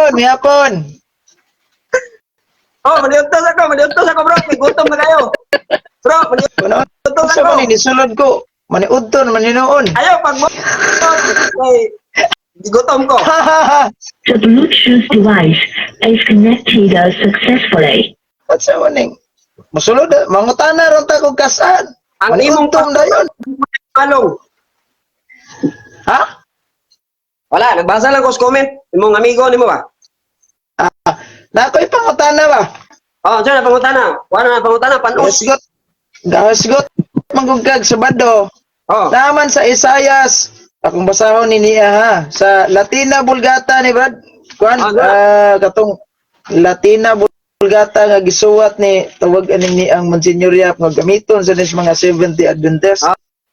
Mihapon, mihapon. Oh, maniudto sa ko, bro. May gutom na kayo. Bro, Kuno maniudto sa sa ko. man ni sulod ko. Maniudton man noon. Ayaw pag mo kay gutom ko. The Bluetooth device is connected successfully. Unsa man ning? Mosulod, mangutana ron ta kog kasan. Ang imong Maniudtom dayon. Palong. Ha? Wala, nagbasa lang ko sa comment. Imong amigo nimo ba? Ah, na ako'y pangutana ba? Oh, diyan na pangutana. Wala na pangutana, panos. Gasgot. Gasgot manggugag Sabado. Oh. Naman sa Isayas, akong basahon ni niya ha, sa Latina Vulgata ni Brad, kuan Ah, katong Latina Vulgata nga gisuwat ni tawag aning ni ang Monsignor Yap nga gamiton sa nis mga 70 Adventist.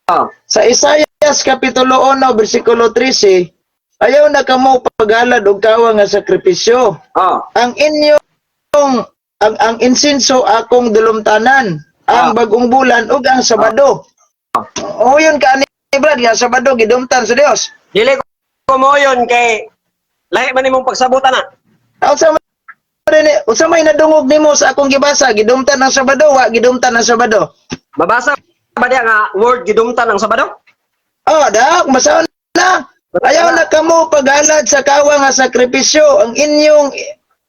Oh. Sa Isayas kapitulo 1 bersikulo 13, ayaw na kamo paghalad og kawa nga sakripisyo. Oh. Ang inyong ang insinso akong dulumtanan, ang bagong bulan ug ang Sabado. O yun ka ni Brad nga Sabado gidumtan sa Dios. Dili ko mo yun kay lahi man imong pagsabutan na. Unsa man rin unsa may nadungog nimo sa akong gibasa, gidumtan ang Sabado, wa gidumtan ang Sabado? Mabasa ba diya nga word gidumtan ang Sabado? Oh, da, basahon na. Ayaw na kamo paghalad sa kawa nga sakripisyo, ang inyong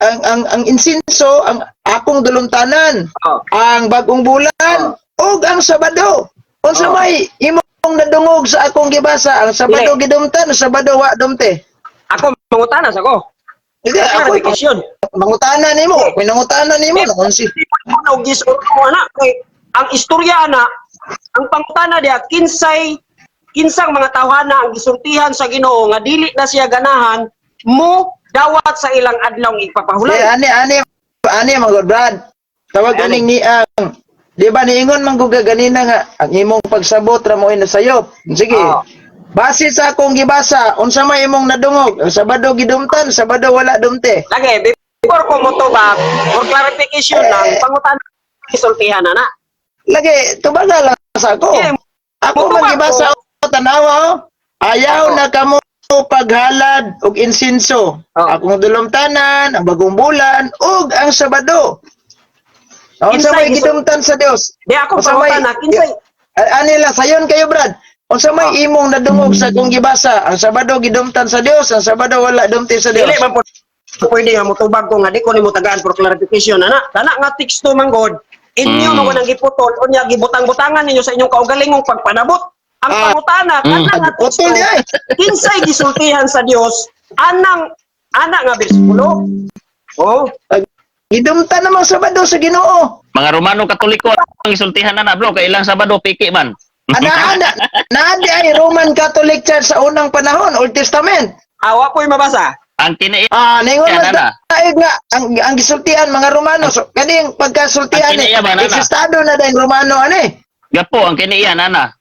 ang insinso, ang akong dulumtanan, ang bagong bulan ug ang Sabado. Unsa may imong nadungog sa akong gibasa, ang Sabado Dili. gidumtan, ang Sabado wa dumte? Ako mangutana sa ko. Hindi, ako Clarification. mangutana nimo, kung nangutana nimo, nakunsi. Ano og gisulti mo ana kay ang istorya ana, ang pangutana diya, kinsay kinsang mga tawhana ang gisultihan sa Ginoo nga dili na siya ganahan mo dawat sa ilang adlaw Eh, igpapahulay. ani ani ani mga Brad. Tawag Ani. aning ni ang di ba niingon man gud ka ganina nga ang imong pagsabot ra mo sayop. Sige. Base sa akong gibasa, unsa may imong nadungog? Ang Sabado gidumtan, Sabado wala dumte. Lagi before ko motubag for clarification lang, pangutana gisultihan ana. Lagi tubaga lang sa ako. Sige, Ako mutubag man gibasa ko. o tanawa oh. Ayaw na kamo paghalad og insinso. Akong dulumtanan, ang bagong bulan ug ang Sabado. Unsa Kinsay may gidumtan sa Dios? Di ako Unsa may- pangutana kinsay Ani lang sayon kayo, Brad. Unsa may imong nadungog sa akong gibasa? Ang Sabado gidumtan sa Dios, ang Sabado wala dumti sa Dios. Dili man po pwede nga motubag ko nga di ko nimo tagaan for clarification ana. Kana nga teksto man god inyo man ang giputol unya gibutang-butangan ninyo sa inyong kaugalingong pagpanabot. Ang pangutana kana nga teksto, Putol di ay. kinsay gisultihan sa Dios anang ana nga bersikulo? Oh, Gidumtan naman Sabado sa Ginoo. Mga Romano Katoliko ang isultihan na na, bro, kay ilang Sabado piki man. Ana ana naadi ay Roman Catholic Church sa unang panahon, Old Testament. Awa po'y mabasa. Ang kini Ah, ningon Yan, man ana. taig nga ang gisultihan mga Romano. So kaning pagkasultihan Ang ni kiniya ba, nana? eksistado na dahil Romano ani. Gapo ang kiniya nana.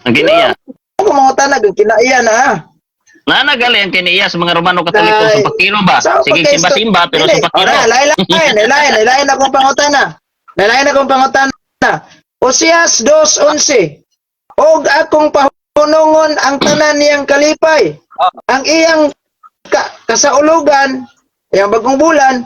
Ang kiniya. Ako mga tanag ang kinaiya na ha. Nana gali ang kiniya sa mga Romano Katoliko Dahil- sa pakilo ba? Sa Sige pagka- simba-simba pero Dili. sa pakilo. Ora, lain-lain, lain, lain akong pangutana. Lain akong pangutana. Osias 2:11. Og akong pahunungon ang tanan niyang kalipay. Ang iyang kasaulugan, iyang bagong bulan,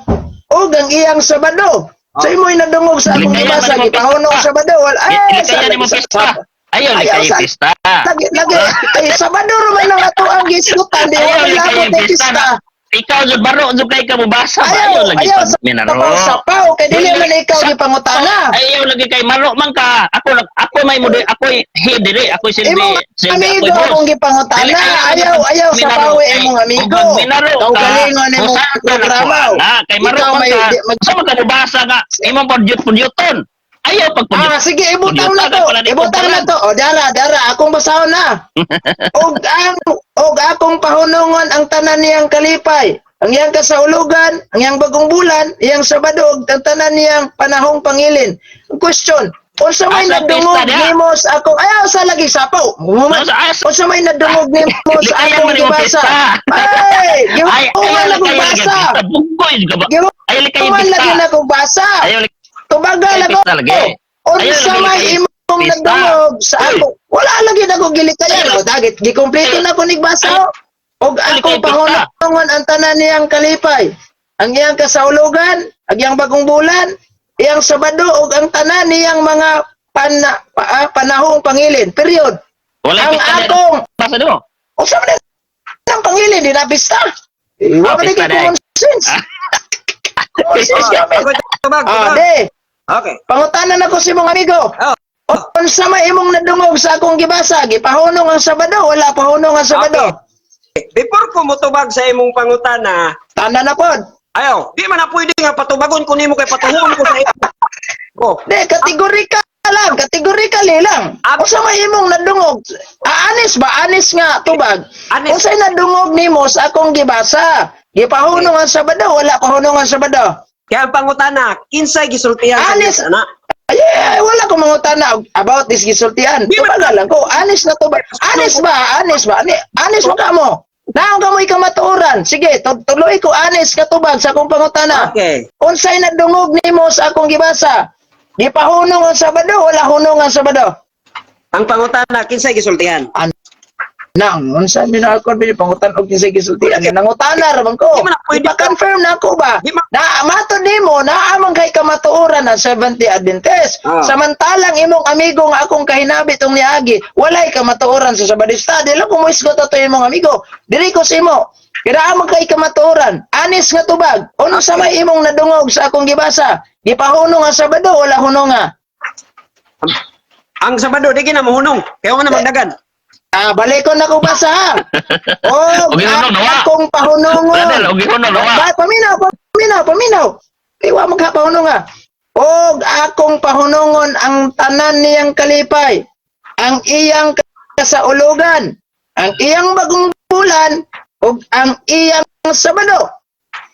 og ang iyang Sabado. Sa imo'y nadungog sa akong Likayan gibasa, man mo gipahunong pista. Sabado. Wala, ay, Likayan nimo pista. Ayaw Ayaw, likay pista. Lagi, lagi, ay, Sabado ra man ang ato ang gisgutan, di Ayaw wala likay labot ng pista. pista. Na. Ikaw jud baro jud kay ka mobasa ba? Ayaw, Ayaw lagi ayaw, pag sa minaro. sapaw, sapaw, kay dili man ikaw gipangutana. Ayaw lagi kay maro man ka. Ako ako may mo ako head diri, ako silbi Imong silbi amigo ako'y boss. akong gipangutana. Dili, Ayaw, ayaw sa minaro pawi kay- imong amigo. kung pag minaro ka, Kaugalingon imong busa ka na programa. kuha na. Kay maro Ikaw man may ka. di- Sa man ka mobasa nga imong padyut-padyuton. Ayaw pag Ah, sige, ibutang na to. Ibutang na to. O, dara, dara, akong basahon na. Og akong pahunungon ang tanan niyang kalipay. Ang iyang kasaulugan, ang iyang bagong bulan, iyang Sabado, ug ang tanan niyang panahong pangilin. Ang question, unsa may Asa nadungog pista niya? nimo sa akong ayaw sa lagi sapaw. Muman. Unsa may nadungog nimo sa Likayan akong man nimo gibasa? pista. Ay, Ay, gihuman ayaw na kong lagi basa. pista. Buggoy ka ba? Ayaw likay Gihuman pista. lagi na kong basa. Ayaw likay Tubagal ako. pista lagi. Unsa Ayaw lagi may likay imong pista. nadungog sa Uy. ako? Wala lagi na ko gilikayan. Ayaw. O dagit gikompleto na ko nigbasa. Og Ayaw akong likay pista. pahunungon ang tanan niyang kalipay. Ang iyang kasaulugan, ang iyang bagong bulan, iyang Sabado ug ang tanan niyang mga panahong pangilin. Period. Wala Ang pista na- akong Basa nimo. Unsa man ang pangilin di na pista? Eh, wa Ah, man pista kay na eh. common sense. Common sense gamit. Ako tubag, Ah, tubag. de. Okay. Pangutanan ako sa imong amigo. Oh. Unsa may imong nadungog sa akong gibasa? Gipahunong ang Sabado, wala pahunong ang Sabado. Okay. Before ko motubag sa imong pangutana, Tanan na pod. ayaw, di man na pwede nga patubagon ko nimo kay patuhon ko sa imo. Oh. De, kategorika lang, kategorically lang. Unsa may imong nadungog? Ah, anis ba? Anis nga tubag. Anis. Unsay nadungog nimo sa akong gibasa? Gipahunong ang Sabado, wala pahunong ang Sabado. Kaya ang pangutana, kinsay gisultihan sa Anis. Diyos, ana? Ay, ay, wala ko mangutana about this gisultian. Di ba- Tubaga lang ko, anis na tubag. Anis ba? Anis ba? Anis ba ka mo? Naon ka mo ikamatuoran? Sige, tuloy ko anis ka tubag sa akong pangutana. Okay. Unsay nadungog nimo sa akong gibasa? Gipahunong ang Sabado, wala hunong ang Sabado. Ang pangutana, kinsay gisultihan? Nang unsa ni na ako bini pangutan og kinsay gisultian? Nangutana ra man ko. Di man na pwede. Ipa-confirm na ako ba? Di man- Na matod nimo naa man kay kamatuoran ang Seventh-day Adventist. Ah. Samantalang imong amigo nga akong kahinabi tong niagi, walay kamatuoran sa Sabadista. Di lang ko moisgot ato imong amigo. Diri ko sa imo. Kaya man kay kamatuoran. Anis nga tubag. Unsa may imong nadungog sa akong gibasa? Gipahunong ang Sabado, wala hunong nga. Ang Sabado di gina mohunong. Kaya man magdagan. Ah, balikon na ko basa ha. Oh, Og gihunong na wa. akong pahunongon. Brother, og gihunong na wa. Ba, paminaw, paminaw, paminaw. Iwa magkapahunong ha. Og akong pahunongon ang tanan niyang kalipay, ang iyang kasaulugan, ang iyang bagong bulan, ug ang iyang Sabado,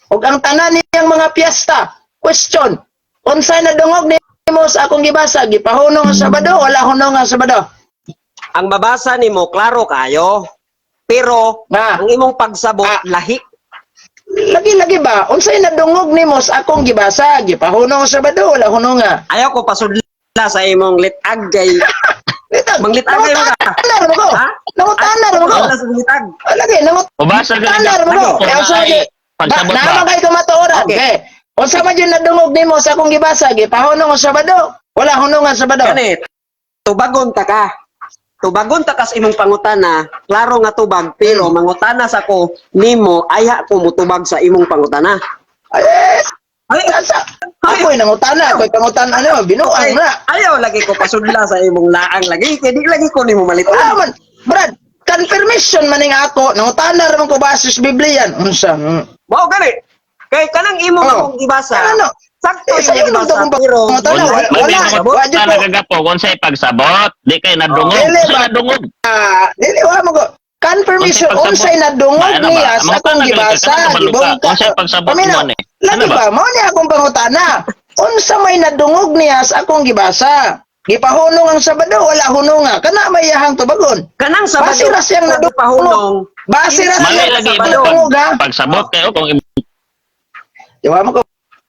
ug ang tanan niyang mga piyesta. Question, unsay nadungog nimo sa akong gibasa? Gipahunong ang Sabado, wala hunong ang Sabado? Ang mabasa nimo klaro kayo. Pero Ah. ang imong pagsabot Ah. lahi. Lagi-lagi ba? Unsay nadungog nimo sa akong gibasa? Gipahunong ang Sabado, wala hunong nga. Ayaw ko pasudla sa imong litag kay Litag. Manglitag kayo ka. Nangutana ra mo ko. Ha? Nangutana ra mo ko. Wala sa litag. Ah, lagi, nangutana Ubasa gani ra mo ko. ka. Kaya unsa Ay, di? pagsabot Ba, ba? naman kay kamatuoran. Okay. Okay. Unsa man jud nadungog nimo sa akong gibasa? Gipahunong ang Sabado, wala hunong ang Sabado. Gani, tubagon ta ka. Tubagon ta ka sa imong pangutana, klaro nga tubag, pero mangutana sa ko nimo ayha ko mutubag sa imong pangutana. Ay, Ay, asa? Ako'y nangutana, ako'y pangutana ano, binuang ay, na. ayaw lagi ko pasudla sa imong laang lagi kay di lagi ko nimo Wala malitan. man. Brad, confirmation man ning ako, nangutana ra man ko base sa Biblia. Unsa? Mao gani. Kay kanang imong Oh. akong gibasa. Ano? Sakto Eh, imong sa'yo gibasa, nung akong pero pangutana, wala, May wala, mga wala jud pangutana ko. kagapo kung sa'y pagsabot, di kay nadungog. Dili Unsay ba? nadungog? Ah, dili wa mo ko. Confirmation Unsay pagsabot? unsay nadungog Ba, ano ba? niya sa Mga akong tanag gibasa, ka, kabalo ka. gibongka. Unsay pagsabot Paminaw, mo ni? lagi Ano ba? ba? Mao ni akong pangutana. Unsa may nadungog niya sa akong gibasa? Gipahunong ang Sabado, wala hunong nga. Kana may iyahang tubagon. Kanang Sabado Base ra siyang nadungog. pahunong. Base ra Mali siyang lagi imong nadungog ha. pagsabot kayo kung Di wa mo ko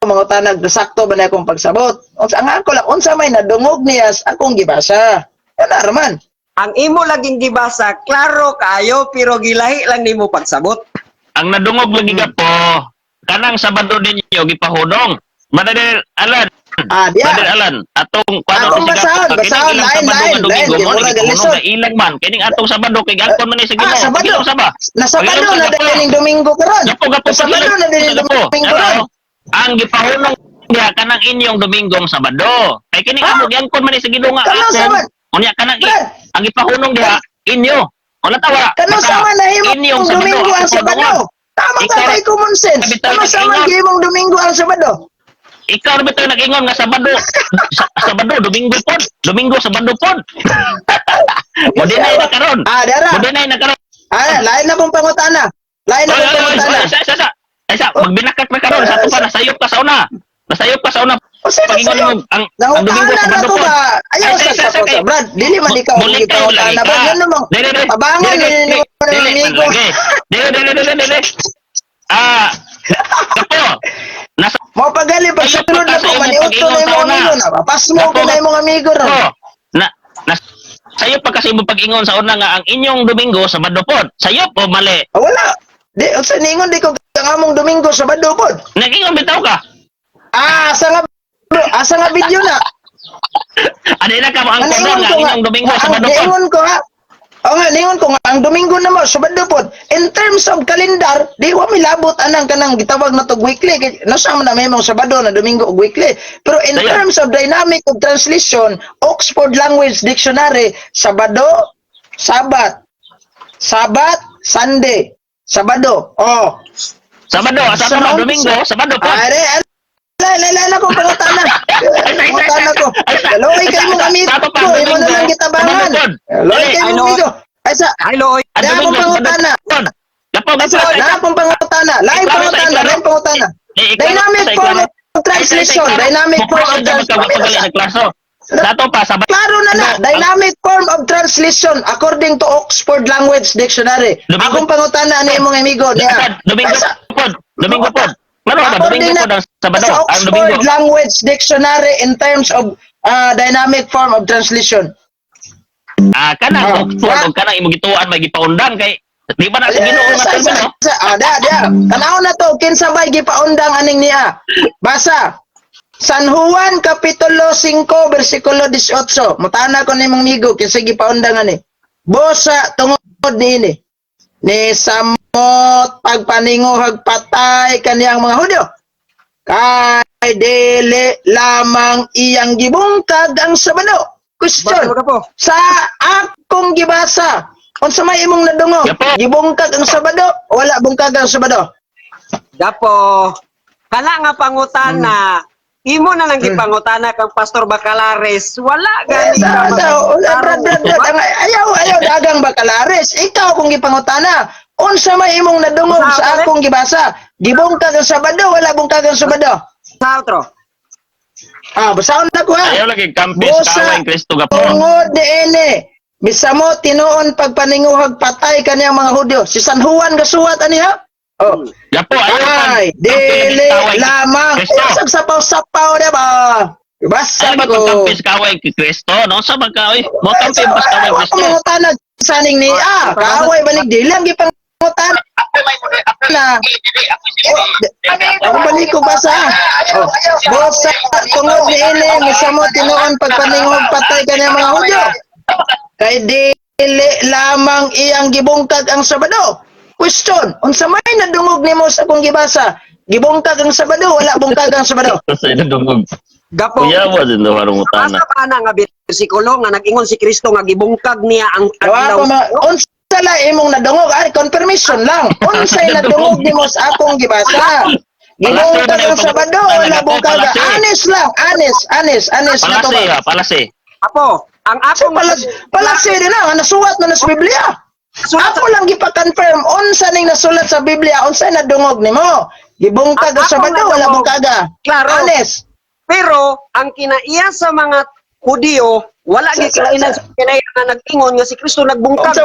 mangutanag sakto ba na akong pagsabot? Unsa ang ako lang unsa may nadungog niya sa akong gibasa? Kana ra man. Ang imo laging gibasa, klaro kaayo pero gilahi lang nimo pagsabot. Ang nadungog lagi ka po, kanang Sabado ninyo gipahunong. Brother Alan, Ah, diya. Brother Alan, atong kuano Akong si Gapo, basahon, kining basahon, ilang lain, Sabado lain, nga lain, Domingo, kay mo mura ni gipahunong galisod. na ilang man. Kining atong Sabado kay gangkon man ni sa Ah, Ginoo. Sabado. Pagilom saba. Nasa Pagilom Sabado sa na Gapo. din ning Domingo karon. Gapo, gapo, Nasa Sabado pagilom na din sa Gapo. Domingo karon. Ano? Ang gipahunong diha kanang inyong Domingong Sabado. Kay kining Ah? amo giangkon man ni sa Ginoo nga Kano akong. sa man? Unya kanang Brad. ang gipahunong diha inyo. Wala tawa. Kano Basta, sa man nahimo inyong kung Sabado, Domingo ang ako Sabado? pahunongon. Tama ka Ikaw- kay common sense. Bitaw Kano sa man nag-ingon. gihimong Domingo ang Sabado? Ikaw na bitaw nag-ingon nga Sabado. Sabado, Domingo pod. Domingo, Sabado pod. Mo dinay na karon. Ah, dara. Mo dinay na karon. Ah, lain na kong pangutana. Lain na Oy, kong oy, oy, pangutana. oy, sa, sa, sa. Ay, sa, magbinakat na karon sa ato pa nasayop ka sa una. Nasayop ka sa una. O sino Pag-ingon sa'yo? mo ang Domingo Nangutana na Sabado ko pod. ba? Ayaw Ay, sa sa, sa, sa kay- Brad, dili man ikaw ang Bulik kayo lagi gipangutana. ka. Brad, yan namang Dili, dili. tabangan Dili, ni dili, ni dili, amigo. man lagi. Dili, dili, dili, dili. Ah, kapo. Nasa Mo pagali pag Ayaw sulod pa na ka ko sa imong maniuto na pag-ingon imong sa una. amigo na. Pasmo ko Gapo, na imong amigo ron. Ko, na, na sayo pa kasi mo pag-ingon sa una nga ang inyong Domingo Sabado pod. Sayo po mali. Ah, wala. Di unsa ningon di ko ang among Domingo, Sabado pod. Nag-ingon bitaw ka. Ah, asa nga video na? Ano na ka mo ang Ang kono ingon nga ko nga, inyong Domingo ang Sabado pod. ingon ko ha. O nga, ningon ko nga, ang Domingo na mo, Sabado pod. In terms of calendar, di wa milabot anang kanang gitawag na tog weekly. Kay nasa man na may mong Sabado na Domingo og weekly. Pero in Dayon. terms of dynamic of translation, Oxford Language Dictionary, Sabado, Sabat. Sabat, Sunday. Sabado. Oh. Sabado, asa Sa to na Domingo, Sabado pod. Are, ala, ala, ala, ko pangutana. Pangutana ko. Loy kay mong amigo, Sa ato pa, imo na lang Domingo, gitabangan. Sabado pod. Loy kay mong Ay, amigo. Ay sa, Ay, Loy. Ang Daya akong Domingo, Sabado pangutana. pod. Lapo, Ay sa, lapo. na akong pangutana. Lain Iklaro sa pangutana, iklaro. lain pangutana. Eh, iklaro Dynamic sa form iklaro. of translation, dynamic form of translation. Dato pa Sabado. Klaro na na, dynamic form of translation according to Oxford Language Dictionary. Domingo. Akong pangutana ni imong amigo niya. Domingo Ay, sa- pod. Domingo pod. Klaro ba According Domingo na pod ang Sabado, sa ang Oxford Domingo. Language Dictionary in terms of dynamic form of translation. Ah, kanang Ah. Oxford og kanang imong gituan may gipaundang kay di ba na sa Ginoo nga termino? Ah, da, da. Tanaw na to, kinsa bay gipaundang aning niya. Basa. San Juan Kapitulo 5 versikulo 18. Mutana ko nimong migo kinsa gipaundang ani. Bosa tungod niini. Ni samot pagpaninguhag patay kaniyang mga Hudyo. Kay dili lamang iyang gibungkag ang Sabado. Question. Basta po. Sa akong gibasa, unsa may imong nadungog? Yapo. Gibungkag ang Sabado o wala bungkag ang Sabado? Gapo. Kana nga pangutana, imo na lang gipangutana kang Pastor Bacalares. Wala Eh, gani sa, ka sa, mag- brad, brad, brad, ayaw, ayaw, dagang Bacalares. Ikaw kung gipangutana, unsa may imong nadungog Sa sa akong gibasa? Gibungkag ang Sabado, wala bungkag ang Sabado? Sa otro. Ah, basahon na ko ha. Ayaw lagi kampi sa Bosa, kaway Kristo gapo. tungod niini, misamo tinuon pagpaninguhag patay kaniyang mga Hudyo. Si San Juan gasuwat ani ha? Oh. Gapo ayaw Ay, dili lamang. Kristo. Ay, sapaw-sapaw na ba? Basa Ayaw ba ko. pagkampi sa kaway kay Kristo? No sa ba ka oy? Mo kampi ba sa kaway Wa ko Kristo? mangutanag saning ni ah, kaaway banig dili ang gipangutana. Na. Ang balik ko basa. Oh. Bosa tungod niini misamo tinuon pagpaningog patay kaniya mga Hudyo. Kay dili lamang iyang gibungkag ang Sabado. Question, unsa may nadungog nimo sa akong gibasa? Gibungkag ang Sabado, wala bungkag ang Sabado. Sa dungog. Gapo. Kuya mo din do harong utana. Asa pa na nga bersikulo nga nag-ingon si Kristo nga gibungkag niya ang Wa adlaw. ko ma unsa la imong nadungog? Ay, confirmation lang. Unsay nadungog nimo sa akong gibasa? Gibungkag ang Sabado, wala bungkag. Honest lang, honest, honest, honest na to Palase ba? ha, palase. Apo, ang So, akong palasi din na, nga nasuwat na na sa Biblia. Sulat Ako lang gipa-confirm unsa ning nasulat sa Biblia, unsay nadungog nimo? Gibungkag ang Ang akong Sabado, wala nadungog. bungkaga. Klaro. Honest. Pero ang kinaiya sa mga Hudiyo, wala gyud kinaiya sa kinaiya nga nag-ingon nga si Kristo nagbungkag.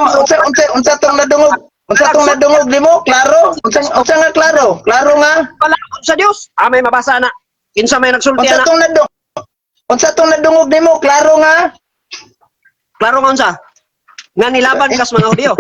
Unsa tong nadungog? Unsa tong nadungog nimo? Klaro? Unsa nga klaro? Klaro nga? Palakod sa Dios. Ah, may mabasa na. Kinsa may nagsulti Unsa na. tong nadungog? Unsa tong nadungog nimo? Klaro nga? Klaro nga unsa? Nga nilaban kas mga Hudiyo.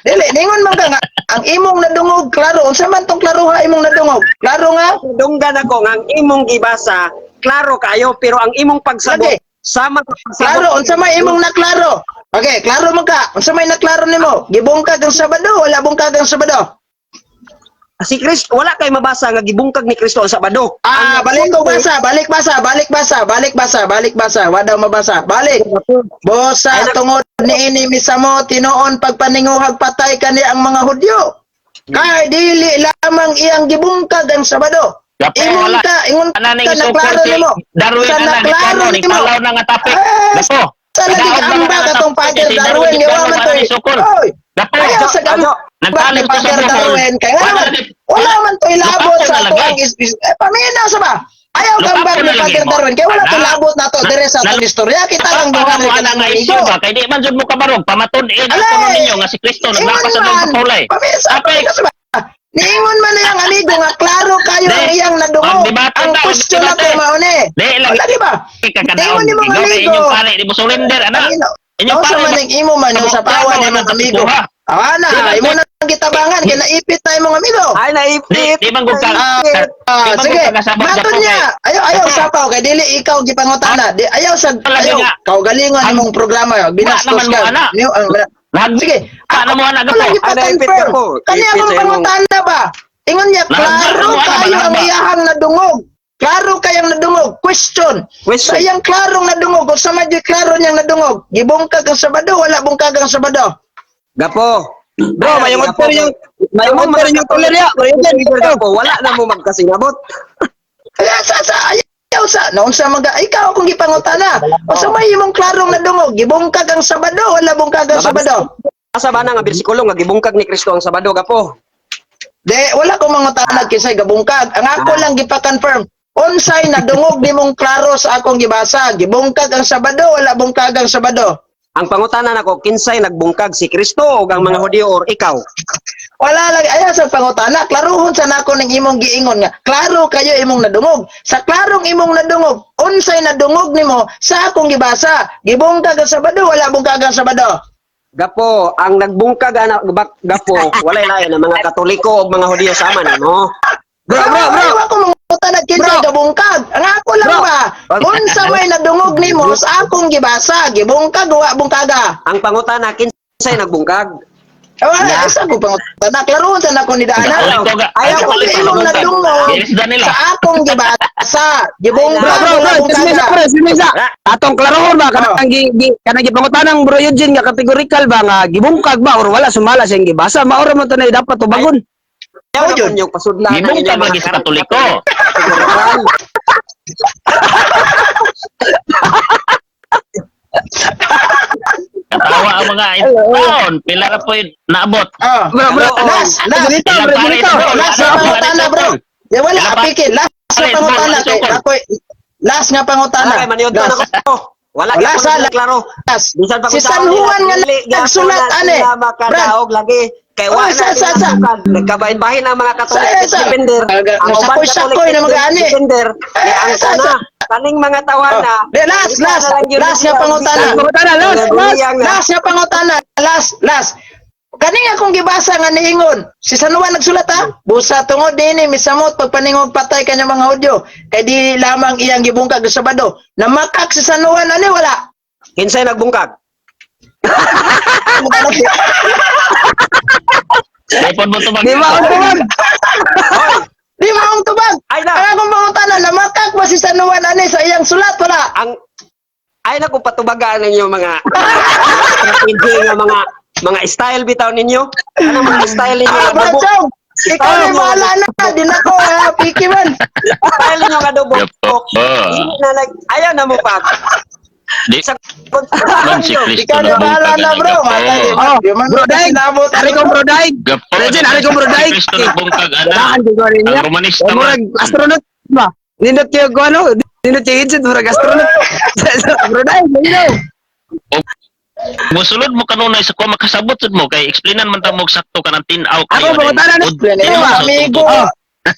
Dili, ningon man ka nga ang imong nadungog klaro. Unsa man tong klaroha imong nadungog? Klaro nga? Dunggan ako nga ang imong gibasa, klaro kayo pero ang imong pagsabot Lagi. sama sa pagsabot. Klaro, unsa may imong naklaro? Okay, klaro man ka. Unsa may naklaro nimo? Gibungkag ang Sabado, wala bungkag ang Sabado. Si Kristo wala kay mabasa nga gibungkag ni Kristo ang Sabado. Ah, Ang balik ko basa, balik basa, balik basa, balik basa, balik basa. Wadaw mabasa. Balik. Bosa tungod niini misamo tinuon pagpaninguhag patay kani ang mga Hudyo. Kay dili lamang iyang gibungkag ang Sabado. Gapo, Ingon wala. ka, ingon Ana ka ning na isukol klaro si nimo. Darwin Sa ana ni naklaro plano ni nimo. palaw na nga topic. Eh, Gapo. Sa lagi Nadaog na amba nga katong topic Father si Darwin, gawa man Darwin to. ana ni sukol. Oy, Gapo. ayaw sa Ajo. gamba ni Nagtalim ko sa Father Bohol. Darwin kay wala Wala man, lagi- wala man to ilabot Lupapo sa na ato lagi. ang eh, paminaw sa ba? Ayaw Lupapo gambag na ni lagi Father mo. Darwin kay wala to Ana. labot nato dire sa atong istorya kita lang Para duha mo ni ana kanang nga amigo. issue ba kay di man jud mo kabarog pamatud-in ang Alay! kuno ninyo nga si Kristo naglapas sa man, sa pulay. Paminsa, Apek. paminsa ba? Niingon man na iyang amigo nga klaro kayo Di, ang iyang nadungog. magdebate Ang ta, question magdebate. ako mauni. Di lang Wala di ba? kakadaog. Niingon ni mga Ikaw kay amigo. inyong pare di mo surrender ana. Pangino, Inyong Unsa pare man ang imo man yung sa pawa ni mga amigo. Ah, na, imo na ang gitabangan kay naipit na imong amigo. Ay, naipit. Di man gud ka. Naipit. Ah, Di man sige. gud ka kasabot Matod gapo niya. kay- Ayaw, ayaw sapaw kay dili ikaw gipangutana. Di ayaw sa Wala ayaw nga. kau galingon imong programa yo. Binastos Wala naman ka. mo, ana. Sige. Paano mo ana Ako gapo? lang Ay, naipit gipa-confirm. ka po. Kani Ipit akong sa imong- pangutana ba? Ingon niya, Nahagba klaro mo, ana, kayo ang nahagba. iyahang nadungog. Klaro kayang nadungog. Question. Question. Sa iyang klarong nadungog, kung sa medyo klaro niyang nadungog, gibungkag ang Sabado, wala bungkag ang Sabado. Gapo. Bro, Ay, mayong gapo. odto yung mayong Amo, odto mga yung tuloy niya. Bro, yun Gapo, wala na mo magkasinabot. Kaya sa ayaw sa naunsa maga ikaw akong gipangutana. O sa may imong klarong nadungog, gibungkag ang Sabado, wala bungkag ang Sabado. Asa ba na nga bersikulo nga gibungkag ni Kristo ang Sabado, gapo? De, wala ko mangutana kinsay gabungkag. Ang ako lang gipa-confirm. Unsay nadungog nimong klaro sa akong gibasa, gibungkag ang Sabado, wala bungkag ang Sabado. Ang pangutana nako, kinsay nagbungkag, si Kristo o ang mga Hudyo or ikaw? Wala lang ayaw sa pangutana, klaruhon sa nako ning imong giingon nga. Klaro kayo imong nadungog. Sa klarong imong nadungog, unsay nadungog nimo sa akong gibasa, gibungkag ang Sabado, wala bungkag ang Sabado. Gapo, ang nagbungkag ana gapo, walay lain ang mga Katoliko o mga Hudyo sama na mo. Bro, bro, bro. Ayaw ako mangutana kinsay Bro. gabungkag. Ang ako lang Bro. ba, unsa may nadungog nimo sa akong gibasa, gibungkag wa bungkaga. Ang pangutana, kinsay nagbungkag? Wala, Yeah. isa ko pangutana. Klaruhon sa nako ni Dana. Katoliko ga. Ayaw Ayaw ko Ako ko imong nadungog Ginisda nila. sa akong gibasa. Gibungkag Bro, bro, wala bro, bungkaga. simisa, pre, simisa. Atong klarohon ba Oh. kanang gi kanang gipangutanang bro Eugene nga categorical ba nga gibungkag ba or wala sumala siyang gibasa? Maura man to na dapat tubagon. Ayaw Oh, na yun. po niyong pasudlan ang Gibungkag inyong mga lagi sa Katoliko. kategorikal. Katawa ang mga taon. Pila ra po yun naabot. Ah. Bro, bro, Last, last. Ganito, bro, ganito. Bro, last nga pangutana, bro. Di wala, apikit. Last nga pangutana. Kay, ako'y, last nga pangutana. Wala kay maniod na Last. ako. Wala Wala gyapon sa- sila klaro. Last. Bisan pa Si kung San tao nila, Juan nga dili gyapon nagsulat, na ane. sila makadaog lagi. Kay Oh, wa na sa- sila sa- sukad. Nagkabahin-bahin ang mga Catholic Sa- sa- defender. Ang uban Sakoy-sakoy Catholic na mga ani. defender. Eh, Ang sa- sana, sa- kaning mga tawana. Oh, di, last, last, last nga pangutana. Pangutana, last, last. Last nga pangutana. Last, last. Kani nga akong gibasa nga niingon, si San Juan nagsulat ha, busa tungod dinhi misamot pagpaningog patay kanya mga Hudyo, kay di lamang iyang gibungkag sa Sabado. Namakak si San Juan ani wala. Kinsay nagbungkag? Ipon mo tubag. Di ba ang tubag? Di maong tubag. Ay na. Ang akong pangutana, namakak ba si San Juan ani sa iyang sulat wala? Ang ay na kung patubagaan ninyo mga strategy nga mga mga style bitaw ninyo. Ano mga style ninyo Ah, nga bro, adobo? Chong, ikaw na bahala na. Di na ko, ha, piki man. Style ninyo nga adobo. Gapo. Dili na nag ayaw na mo pa. Di Sa man si Kristo Ikaw na bahala nagbungkag na, ana bro. gapo. Matay, di Oh, di man bro, Daig. sinabot. Ari kong bro Daig. Gapo. Eugene, ari kong bro Si Daig. Kristo nagbungkag ana. Ganahan ko ko rin niya. Ang Romanista man. Murag astronaut ba? Nindot kayo ko ano? Nindot kayo headset, murag astronaut. Bro Daig, you know. Musulod mo kanunay sa kuha makasabot sud mo kay explainan man ta mo og sakto kanang tin-aw Ako, pangutana na- Imong amigo.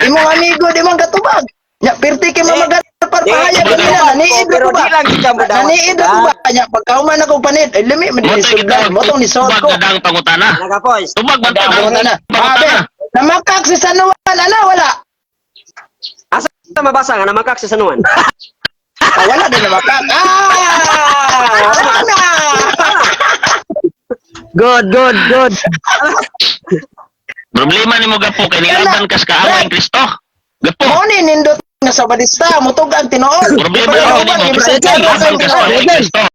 Imong amigo, di man katubag. Nya, pirti kay mamagat parpahayag Eh, kanina. Naniid pero ko ba? di lang gid ka mo dawat. Naniid ko ba? Nya, pagkauman akong panit, ay lami, man Mo din sudlan. Mo tong nisood ko. Tubag na dang pangutana. Nagapoys. Tubag man ta Pangutana. Abe, pangutana. namakak si San Juan, ana, wala. Asa mabasa nga namakak sa sanuan? Ah, wala din namakak. Ah! Wala na! Good, good, good. Problema nimo gapo kay nilaban kas kaaway ni Kristo. Gapo. Mo ni nindot nga sa badista, mutug ang tinuod. Problema Pero nimo uban, nimo ibsa- kay nilaban kas kaaway ni Kristo.